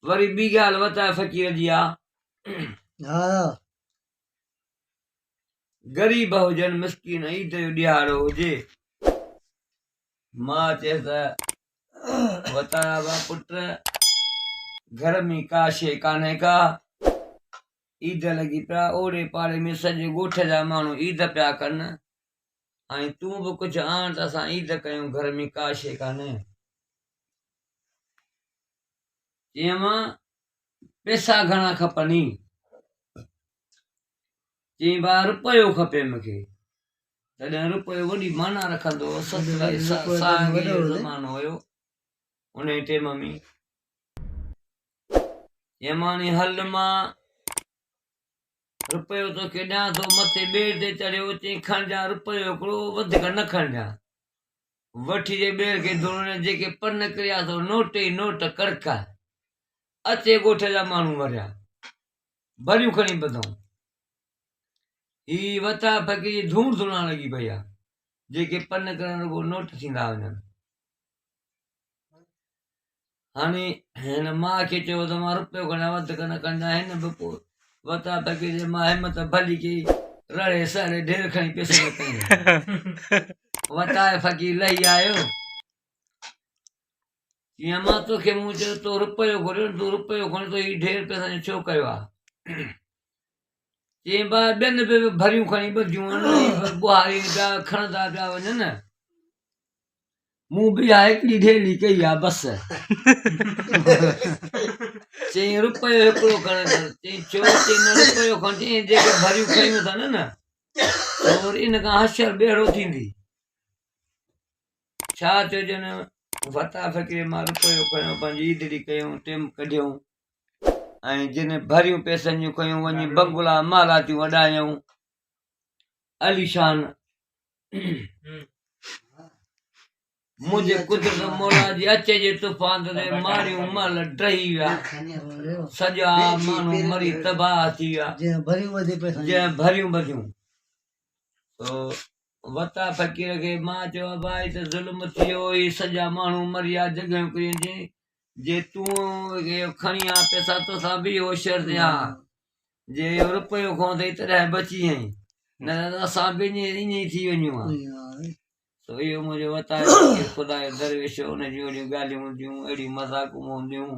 وري ٻي ڳالهه وتائي فقير جي آ. ها. غريب هجن مسڪين عيد جو ڏيهاڙو هجي. ماء چيس ته وتايا وا پٽ گهر ۾ ڪا شيء ڪانهي ڪا. عيد لڳي پيا اوڙي پاڙي ۾ سڄي ڳوٺ جا ماڻهو عيد پيا ڪن ۽ تون به ڪجهه آڻ ته اسان عيد ڪيون گهر ۾ ڪا شيء ڪانهي. چيم پئسا گهڻا کپني؟ چيائين ڀاء رپيو کپي مون کي. تڏهن رپيو وڏي معنيٰ رکندو هو، سهانگي جو زمانو هيو انهي ٽيم ۾. چيم هاڻي هل مان رپيو توکي ڏيان ٿو، مٿي ٻيڙ تي چڙهيو، چيائين کڻجان رپيو هڪڙو وڌيڪ نه کڻجان. وٺي جي ٻير کي ڌوڻ جيڪي پر نڪريا سو نوٽ ئي نوٽ ڪڙڪ اچي ڳوٺ جا ماڻهو وريا ڀريون کڻي ٻڌائون. هي وتا فقير جي ڌوڻ ڌوڻان لڳي پئي آ جيڪي پر نڪرن رڳو نوٽ ٿيندا وڃن. هاڻي هن ماء کي چيو ته مان رپيو کڻان وڌيڪ نه کڻجان هن به پوء وتا فقير جي ماء همت ڀلي ڪئي رڙي سڙي ڍير کڻي پئسن جو ڪيائين. وتائي فقير لهي آيو. چيائين مان توکي مون چيو تو رپيو گهريو تون رپيو کڻي تو هي ڍير پئسن جو ڇو ڪيو آ؟ چيائين با ٻين به ڀريون کڻي ٻڌيون آهن ٻهارين پيا کڻندا پيا وڃن. مون به اها هڪڙي ڍيلي ڪئي آ بس. چيائين رپيو هڪڙو کڻ چيائين ڇو؟ چيائين نه رپيو کڻ چيائين جيڪي ڀريون کنيون اٿن نه سو وري ان کان حشر به اهڙو ٿيندي. ڇا ٿيو جن فتح فقير مان رپيو کنيو پنهنجي عيدڙي ڪيون ٽيم ڪڍيون ۽ جن ڀريون پئسن جون کنيون وڃي بنگلا محلاتيون وڏايائون عاليشان منهنجي قدرت مولا جي اچي جي طوفان تي ماڙيون محل ڊهي ويا سڄا ماڻهو مري تباهه ٿي ويا جنهن ڀريون ٻڌي پئسا جنهن ڀريون ٻڌيون تو وتا فقير کي مان چيو ابا هي ته ظلم ٿي ويو هي سڄا ماڻهو مري ويا جڳهيون ڪري جي جي تون کڻي آ پئسا توسان به اهو شرط آ جي اهو رپيو کنيو اٿئي تڏهن بچي آهين نه ته اسان به ائين ئي ٿي وڃون ها. سو اهو منهنجو وتايو فقير خدا جو درويش هو، ان جون اهڙيون ڳالهيون هونديون، اهڙيون مذاقون هونديون.